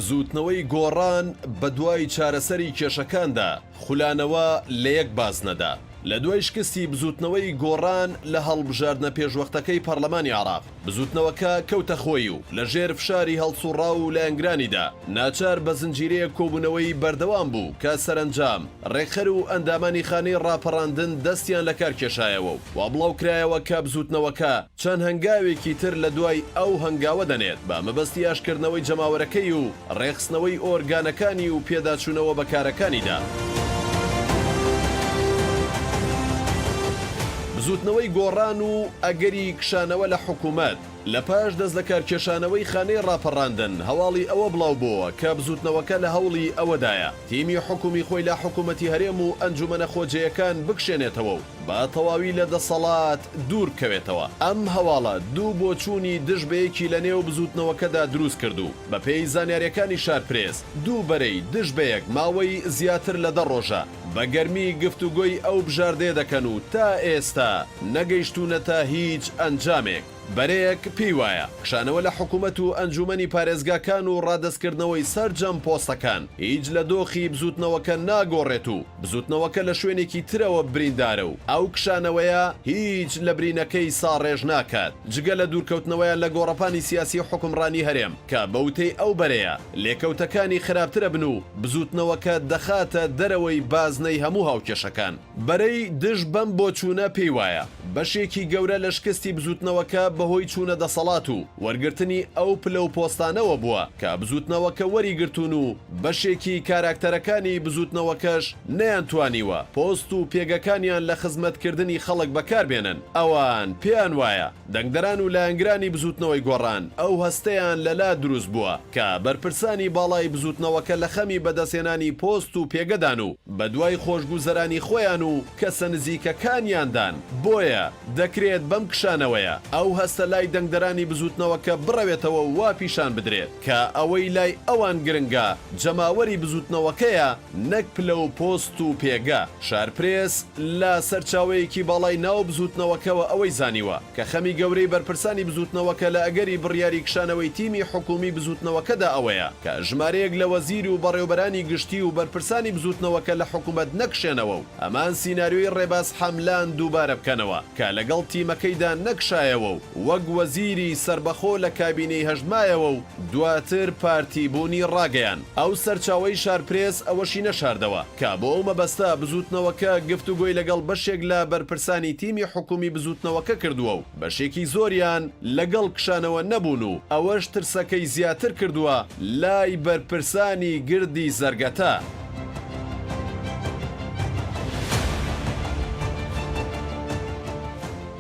بزووتنەوەی گۆڕان بەدوای چارەسەری کێشەکاندا خولانەوە لە یەک بازنەدا. لە دوای شکستی بزووتنەوەی گۆڕان لە هەڵبژاردنە پێشوەختەکەی پەڕلەمانی عێراق، بزووتنەوەکە کەوتە خۆی و لە ژێر فشاری هەڵسوڕاو و لایەنگرانیدا ناچار بە زنجیرەیەک کۆبوونەوەی بەردەوام بوو کە سەرەنجام ڕێکخەر و ئەندامانی خانەی ڕاپەڕاندن دەستیان لەکار کێشایەوە و وا بڵاوکرایەوە کە بزووتنەوەکە چەند هەنگاوێکی تر لە دوای ئەو هەنگاوە دەنێت بە مەبەستی ئاشکردنەوەی جەماوەرەکەی و ڕێکخستنەوەی ئۆرگانەکانی و پێداچوونەوە بە کارەکانیدا. بزووتنەوەی گۆڕان و ئەگەری کشانەوە لە حکوومەت. لە پاش دەستلەکارکێشانەوەی خانەی ڕاپەڕاندن، هەواڵی ئەوە بڵاوبۆوە کە بزووتنەوەکە لە هەوڵی ئەوەدایە تیمی حکوومی خۆی لە حکوومەتی هەرێم و ئەنجوومەنە خۆجێیەکان بکشێنێتەوە و بە تەواوی لە دەسەڵات دوور بکەوێتەوە. ئەم هەواڵە دوو بۆچوونی دژ بەیەکی لە نێو بزووتنەوەکەدا دروست کرد و بە پێی زانیارییەکانی شارپرێس، دوو بەرەی دژ بەیەک ماوەی زیاتر لە دە ڕۆژە بە گەرمی گفتوگۆی ئەو بژاردەیە دەکەن و تا ئێستا نەگەیشتوونەتە هیچ ئەنجامێک. بەرەیەک پێی وایە، کشانەوە لە حکومەت و ئەنجوومەنی پارێزگاکان و ڕادەستکردنەوەی سەرجەم پۆستەکان هیچ لە دۆخی بزووتنەوەکە ناگۆڕێت و بزووتنەوەکە لە شوێنێکی ترەوە بریندارە و ئەو کشانەوەیە هیچ لە برینەکەی ساڕێژ ناکات جگە لە دوورکەوتنەوەیان لە گۆڕەپانی سیاسی حوکمڕانی هەرێم کە بە وتەی ئەو بەرەیە لێکەوتەکانی خراپترەبن و بزووتنەوەکە دەخاتە دەرەوەی بازنەی هەموو هاوکێشەکان. بەرەی دژ بەم بۆچوونە پێی وایە، بەشێکی گەورە لە شکستی بزووتنەوەکە بەهۆی چوونە دەسەڵات و وەرگرتنی ئەو پلە و پۆستانەوە بووە کە بزووتنەوەکە وەریگرتوون و بەشێکی کاراکتەرەکانی بزووتنەوەکەش نەیانتوانیوە پۆست و پێگەکانیان لە خزمەتکردنی خەڵک بەکاربێنن. ئەوان پێیان وایە دەنگدەران و لایەنگرانی بزووتنەوەی گۆڕان ئەو هەستەیان لەلا دروست بووە کە بەرپرسانی باڵای بزووتنەوەکە لە خەمی بەدەستهێنانی پۆست و پێگەدان و بەدوای خۆشگوزەرانی خۆیان و کەسە نزیکەکانیاندان، بۆیە دەکرێت بەم کشانەوەیە ئەو هەستە لای دەنگدەرانی بزووتنەوەکە بڕەوێتەوە و وا پیشان بدرێت کە ئەوەی لای ئەوان گرنگە جەماوەری بزووتنەوەکەیە نەک پلە و پۆست و پێگە. شارپرێس لە سەرچاوەیەکی باڵای ناو بزووتنەوەکەوە ئەوەی زانیوە کە خەمی گەورەی بەرپرسانی بزووتنەوەکە لە ئەگەری بڕیاری کشانەوەی تیمی حکوومی بزووتنەوەکەدا ئەوەیە کە ژمارەیەک لە وەزیر و بەڕێوبەرانی گشتی و بەرپرسانی بزووتنەوەکە لە حکوومەت نەکشێنەوە و هەمان سیناریۆی ڕێباز حەملان دووبارە بکەنەوە کە لەگەڵ تیمەکەیدا نەکشایەوە و وەک وەزیری سەربەخۆ لە کابینەی هەشت مایەوە و دواتر پارتیبوونی ڕاگەیاند. ئەو سەرچاوەی شارپرێس ئەوەشی نەشاردەوە کە بۆ ئەو مەبەستە بزووتنەوەکە گفتوگۆی لەگەڵ بەشێک لە بەرپرسانی تیمی حکوومی بزووتنەوەکە کردووە و بەشێکی زۆریان لەگەڵ کشانەوە نەبوون و ئەوەش ترسەکەی زیاتر کردووە لای بەرپرسانی گردی زەرگەتە.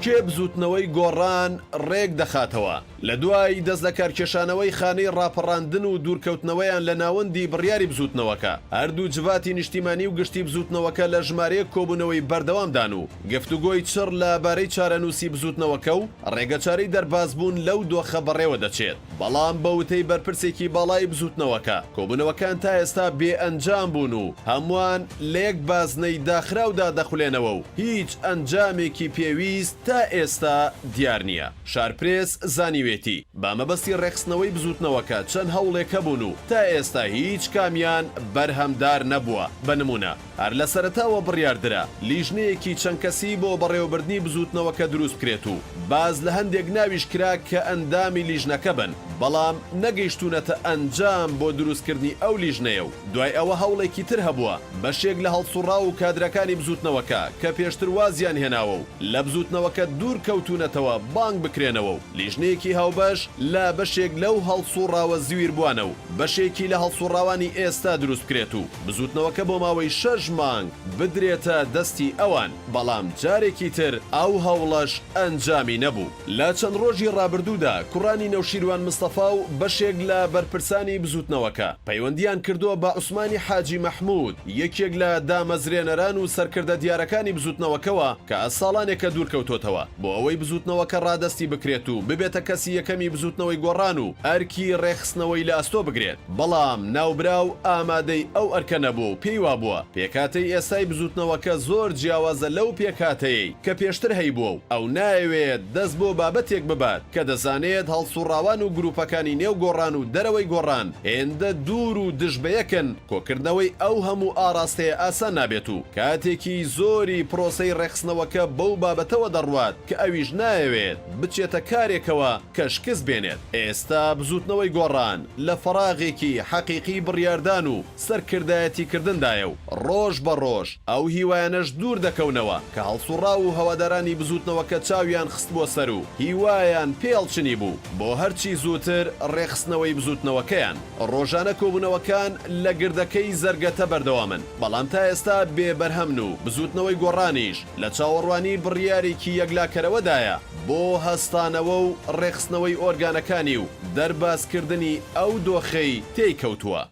کێ بزووتنەوەی گۆڕان ڕێک دەخاتەوە؟ لە دوای دەستلەکارکێشانەوەی خانەی ڕاپەڕاندن و دوورکەوتنەوەیان لە ناوەندی بڕیاری بزووتنەوەکە، هەردوو جڤاتی نیشتیمانی و گشتی بزووتنەوەکە لە ژمارەیەک کۆبوونەوەی بەردەوامدان و گفتوگۆی چڕ لە بارەی چارەنووسی بزووتنەوەکە و ڕێگەچارەی دەربازبوون لەو دۆخە بەڕێوە دەچێت. بەڵام بە وتەی بەرپرسێکی باڵای بزووتنەوەکە، کۆبوونەوەکان تا ئێستا بێ ئەنجام بوون و هەمووان لە یەک بازنەی داخراودا دەخولێنەوە و هیچ ئەنجامێکی پێویست تا ئێستا دیار نییە. شارپرێس زانیوێتی، بە مەبەستی ڕێکخستنەوەی بزووتنەوەکە چەند هەوڵێک هەبوون و تا ئێستا هیچ کامیان بەرهەمدار نەبووە، بە نموونە هەر لە سەرەتاوە بڕیاردرا لیژنەیەکی چەند کەسی بۆ بەڕێوەبردنی بزووتنەوەکە دروست بکرێت و باس لە هەندێک ناویش کرا کە ئەندامی لیژنەکە بن، بەڵام نەگەیشتوونەتە ئەنجام بۆ دروستکردنی ئەو لیژنەیە و دوای ئەوە هەوڵێکی تر هەبووە بەشێک لە هەڵسوڕاو و کادرەکانی بزووتنەوەکە کە پێشتر وازیان هێناوە و لە بزووتنەوەکە دوور کەوتوونەتەوە بانگ بکرێنەوە و لیژنەیەکی هاوبەش لە بەشێک لەو هەڵسوڕاوە زویربووانە و بەشێکی لە هەڵسوڕاوانی ئێستا دروست بکرێت و بزووتنەوەکە بۆ ماوەی شەش مانگ بدرێتە دەستی ئەوان، بەڵام جارێکی تر ئەو هەوڵەش ئەنجامی نەبوو. لە چەند ڕۆژی ڕابردوودا کوڕانی نەوشیروان مستەفا و بەشێک لە بەرپرسانی بزووتنەوەکە پەیوەندییان کردووە بە عوسمانی حاجی مەحموود یەکێک لە دامەزرێنەران و سەرکردە دیارەکانی بزووتنەوەکەوە کە ساڵانێکە دوورکەوتۆتەوە بۆ ئەوەی بزووتنەوەکە ڕادەستی بکرێت و ببێتە کەسی یەکەمی بزووتنەوەی گۆڕان و ئەرکی ڕێکخستنەوەی لە ئەستۆ بگرێت. بەڵام ناوبراو ئامادەی ئەو ئەرکە نەبووە و پێی وابووە پێکهاتەی ئێستای بزووتنەوەکە زۆر جیاوازە لەو پێکهاتەیەی کە پێشتر هەیبووە و ئەو نایەوێت دەست بۆ بابەتێک ببات کە دەزانێت هەڵسوڕاوان و گروپە. گروپەکانی نێو گۆڕان و دەرەوەی گۆڕان هێندە دوور و دژ بەیەکن، کۆکردنەوەی ئەو هەموو ئاڕاستەیە ئاسان نابێت و کاتێکی زۆری پرۆسەی ڕێکخستنەوەکە بەو بابەتەوە دەڕوات کە ئەویش نایەوێت بچێتە کارێکەوە کە شکست بێنێت. ئێستا بزووتنەوەی گۆڕان لە فەراغێکی حەقیقی بڕیاردان و سەرکردایەتیکردندایە و ڕۆژ بە ڕۆژ ئەو هیوایانەش دوور دەکەونەوە کە هەڵسوڕاو و هەوادارانی بزووتنەوەکە چاویان خستبووە سەر و هیوایان پێ هەڵچنیبوو بۆ هەرچی زووتر ڕێکخستنەوەی بزووتنەوەکەیان. ڕۆژانە کۆبوونەوەکان لە گردەکەی زەرگەتە بەردەوامن، بەڵام تا ئێستا بێ بەرهەمن و بزووتنەوەی گۆڕانیش لە چاوەڕوانی بڕیارێکی یەکلاکەرەوەدایە بۆ هەستانەوە و ڕێکخستنەوەی ئۆرگانەکانی و دەربازکردنی ئەو دۆخەی تێی کەوتووە.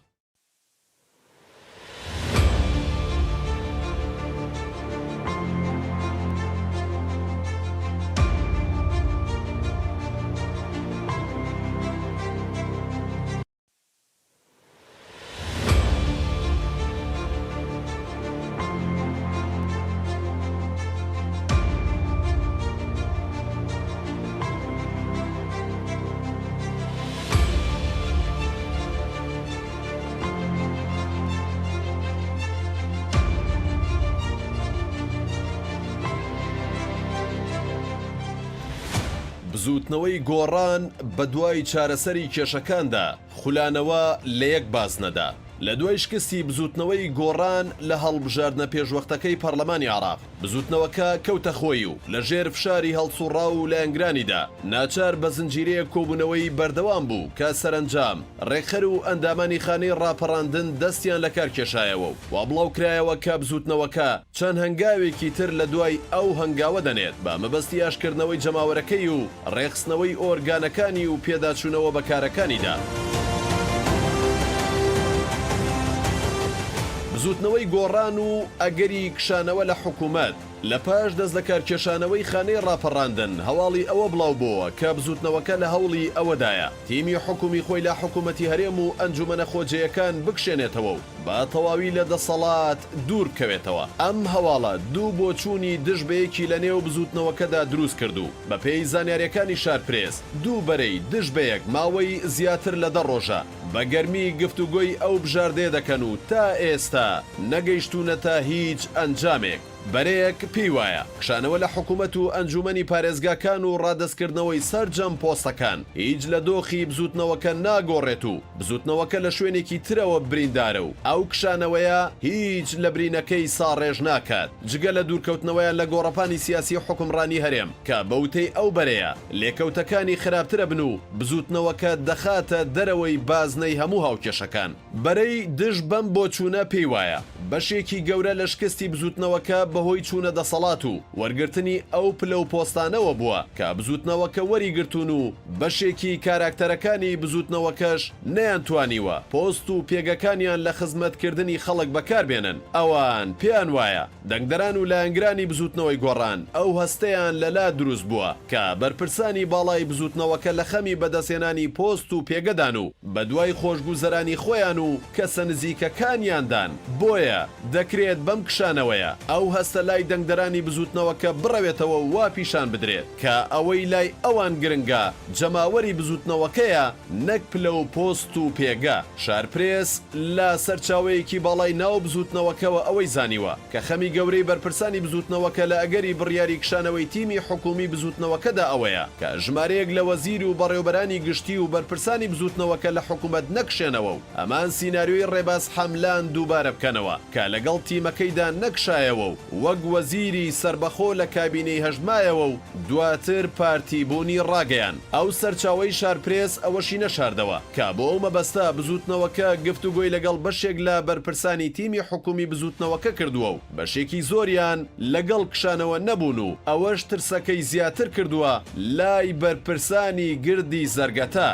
بزووتنەوەی گۆڕان بەدوای چارەسەری کێشەکاندا خولانەوە لە یەک بازنەدا. لە دوای شکستی بزووتنەوەی گۆڕان لە هەڵبژاردنە پێشوەختەکەی پەڕلەمانی عێراق، بزووتنەوەکە کەوتە خۆی و لە ژێر فشاری هەڵسوڕاو و لایەنگرانیدا ناچار بە زنجیرەیەک کۆبوونەوەی بەردەوام بوو کە سەرەنجام ڕێکخەر و ئەندامانی خانەی ڕاپەڕاندن دەستیان لە کار کێشایەوە و وا بڵاوکرایەوە کە بزووتنەوەکە چەند هەنگاوێکی تر لە دوای ئەو هەنگاوە دەنێت بە مەبەستی ئاشکردنەوەی جەماوەرەکەی و ڕێکخستنەوەی ئۆرگانەکانی و پێداچوونەوە بە کارەکانیدا. بزووتنەوەی گۆڕان و ئەگەری کشانەوە لە حکوومەت، لە پاش دەستلەکارکێشانەوەی خانەی ڕاپەڕاندن هەواڵی ئەوە بڵاوبۆوە کە بزووتنەوەکە لە هەوڵی ئەوەدایە تیمی حکوومی خۆی لە حکوومەتی هەرێم و ئەنجوومەنە خۆجێیەکان بکشێنێتەوە و بە تەواوی لە دەسەڵات دوور بکەوێتەوە. ئەم هەواڵە دوو بۆچوونی دژ بەیەکی لە نێو بزووتنەوەکەدا دروست کرد و بەپێی زانیارییەکانی شارپرێس، دوو بەرەی دژ بەیەک ماوەی زیاتر لە دە ڕۆژە بە گەرمی گفتوگۆی ئەو بژاردەیە دەکەن و تا ئێستا نەگەیشتوونەتە هیچ ئەنجامێک. بەرەیەک پێی وایە کشانەوە لە حکومەت و ئەنجومەنی پارێزگاکان و ڕادەستکردنەوەی سەرجەم پۆستەکان هیچ لە دۆخی بزوتنەوەکە ناگۆڕێت و بزوتنەوەکە لە شوێنێکی ترەوە بریندارە و ئەو کشانەوەیە هیچ لە برینەکەی ساڕێژ ناکات جگە لە دوورکەوتنەوەیان لە گۆڕەپانی سیاسی حوکمڕانی هەرێم کە بەوتەی ئەو بەرەیە لێکەوتەکانی خراپترەبن و بزوتنەوەکە دەخاتە دەرەوەی بازنەی هەموو هاوکێشەکان. بەرەی دژ بەم بۆچوونە پێی وایە، بەشێکی گەورە لە شکستی بزووتنەوەکە بەهۆی چوونە دەسەڵات و وەرگرتنی ئەو پلە و پۆستانەوە بووە کە بزووتنەوەکە وەریگرتوون و بەشێکی کاراکتەرەکانی بزووتنەوەکەش نەیانتوانیوە پۆست و پێگەکانیان لە خزمەتکردنی خەڵک بەکاربێنن. ئەوان پێیان وایە دەنگدەران و لایەنگرانی بزووتنەوەی گۆڕان ئەو هەستەیان لەلا دروست بووە کە بەرپرسانی باڵای بزووتنەوەکە لە خەمی بەدەستهێنانی پۆست و پێگەدان و بەدوای خۆشگوزەرانی خۆیان و کەسە نزیکەکانیاندان، بۆیە دەکرێت بەم کشانەوەیە ئەو هەستە لای دەنگدەرانی بزووتنەوەکە بڕەوێتەوە و وا پیشان بدرێت کە ئەوەی لای ئەوان گرنگە جەماوەری بزووتنەوەکەیە نەک پلە و پۆست و پێگە. شارپرێس لە سەرچاوەیەکی باڵای ناو بزووتنەوەکەوە ئەوەی زانیوە کە خەمی گەورەی بەرپرسانی بزووتنەوەکە لە ئەگەری بڕیاری کشانەوەی تیمی حکوومی بزووتنەوەکەدا ئەوەیە کە ژمارەیەک لە وەزیر و بەڕێوبەرانی گشتی و بەرپرسانی بزووتنەوەکە لە حکوومەت نەکشێنەوە و هەمان سیناریۆی ڕێباز حەملان دووبارە بکەنەوە کە لەگەڵ تیمەکەیدا نەکشایەوە و وەک وەزیری سەربەخۆ لە کابینەی هەشت مایەوە و دواتر پارتیبوونی ڕاگەیاند. ئەو سەرچاوەی شارپرێس ئەوەشی نەشاردەوە کە بۆ ئەو مەبەستە بزووتنەوەکە گفتوگۆی لەگەڵ بەشێک لە بەرپرسانی تیمی حکوومی بزووتنەوەکە کردووە و بەشێکی زۆریان لەگەڵ کشانەوە نەبوون و ئەوەش ترسەکەی زیاتر کردووە لای بەرپرسانی گردی زەرگەتە.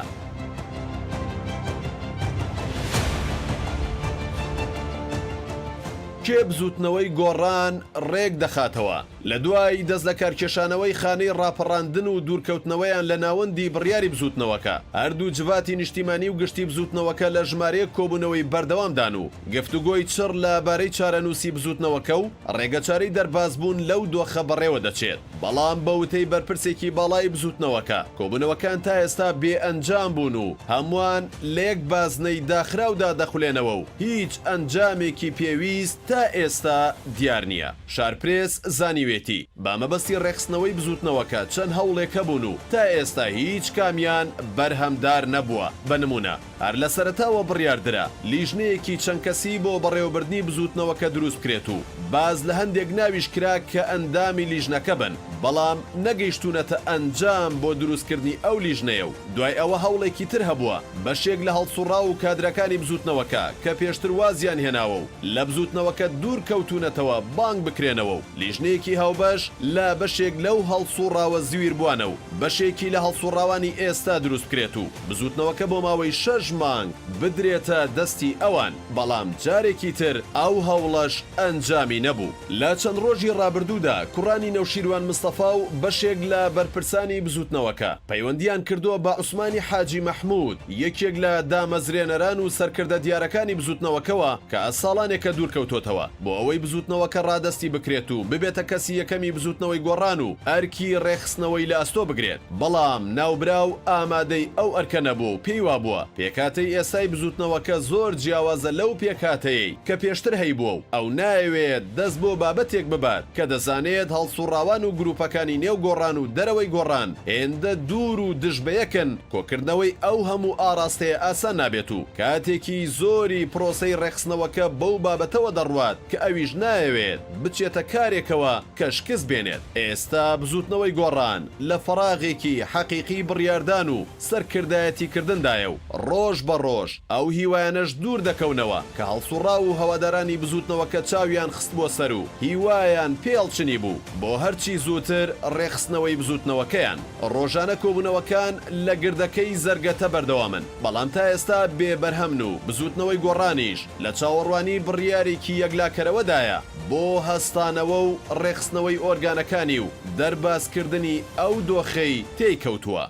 کێ بزووتنەوەی گۆڕان ڕێک دەخاتەوە؟ لە دوای دەست لەکارکێشانەوەی خانەی ڕاپەڕاندن و دوورکەوتنەوەیان لە ناوەندی بڕیاری بزووتنەوەکە، هەردوو جڤاتی نیشتیمانی و گشتی بزووتنەوەکە لە ژمارەیەک کۆبوونەوەی بەردەوامدان و گفتوگۆی چڕ لە بارەی چارەنووسی بزووتنەوەکە و ڕێگەچارەی دەربازبوون لەو دۆخە بەڕێوە دەچێت. بەڵام بە وتەی بەرپرسێکی باڵای بزووتنەوەکە، کۆبوونەوەکان تا ئێستا بێ ئەنجام بوون و هەمووان لە یەک بازنەی داخراودا دەخولێنەوە و هیچ ئەنجامێکی پێویست تا ئێستا دیار نییە. شارپرێس زانیوێتی، بە مەبەستی ڕێکخستنەوەی بزووتنەوەکە چەند هەوڵێک هەبوون و تا ئێستا هیچ کامیان بەرهەمدار نەبووە، بە نموونە هەر لە سەرەتاوە بڕیاردرا لیژنەیەکی چەند کەسی بۆ بەڕێوەبردنی بزووتنەوەکە دروست بکرێت و باس لە هەندێک ناویش کرا کە ئەندامی لیژنەکە بن، بەڵام نەگەیشتوونەتە ئەنجام بۆ دروستکردنی ئەو لیژنەیە و دوای ئەوە هەوڵێکی تر هەبووە بەشێک لە هەڵسوڕاو و کادرەکانی بزووتنەوەکە کە پێشتر وازیان هێناوە و لە بزووتنەوەکە دوور کەوتوونەتەوە بانگ بکرێنەوە و لیژنەیەکی هاوبەش لە بەشێک لەو هەڵسوڕاوە زویربووانە و بەشێکی لە هەڵسوڕاوانی ئێستا دروست بکرێت و بزووتنەوەکە بۆ ماوەی شەش مانگ بدرێتە دەستی ئەوان، بەڵام جارێکی تر ئەو هەوڵەش ئەنجامی نەبوو. لە چەند ڕۆژی ڕابردوودا کوڕانی نەوشیروان مستەفا و بەشێک لە بەرپرسانی بزووتنەوەکە پەیوەندییان کردووە بە عوسمانی حاجی مەحموود یەکێک لە دامەزرێنەران و سەرکردە دیارەکانی بزووتنەوەکەوە کە ساڵانێکە دوورکەوتۆتەوە بۆ ئەوەی بزووتنەوەکە ڕادەستی بکرێت و ببێتە کەسی یەکەمی بزووتنەوەی گۆڕان و ئەرکی ڕێکخستنەوەی لە ئەستۆ بگرێت. بەڵام ناوبراو ئامادەی ئەو ئەرکە نەبووە و پێی وابووە پێکهاتەی ئێستای بزووتنەوەکە زۆر جیاوازە لەو پێکهاتەیەی کە پێشتر هەیبووە و ئەو نایەوێت دەست بۆ بابەتێک ببات کە دەزانێت هەڵسوڕاوان و گروپەکانی نێو گۆڕان و دەرەوەی گۆڕان هێندە دوور و دژ بەیەکن کۆکردنەوەی ئەو هەموو ئاڕاستەیە ئاسان نابێت و کاتێکی زۆری پرۆسەی ڕێکخستنەوەکە بەو بابەتەوە دەڕوات کە ئەویش نایەوێت بچێتە کارێکەوە کە شکست بێنێت. ئێستا بزووتنەوەی گۆڕان لە فەراغێکی حەقیقی بڕیاردان و سەرکردایەتیکردندایە و ڕۆژ بە ڕۆژ ئەو هیوایانەش دوور دەکەونەوە کە هەڵسوڕاو و هەوادارانی بزووتنەوەکە چاویان خستبووە سەر و هیوایان پێ هەڵچنیبوو بۆ هەرچی زووتر ڕێکخستنەوەی بزووتنەوەکەیان. ڕۆژانە کۆبوونەوەکان لە گردەکەی زەرگەتە بەردەوامن، بەڵام تا ئێستا بێ بەرهەمن و بزووتنەوەی گۆڕانیش لە چاوەڕوانی بڕیارێکی یەکلاکەرەوەدایە بۆ هەستانەوە و ڕێکخستنەوەی ئۆرگانەکانی و دەربازکردنی ئەو دۆخەی تێی کەوتووە.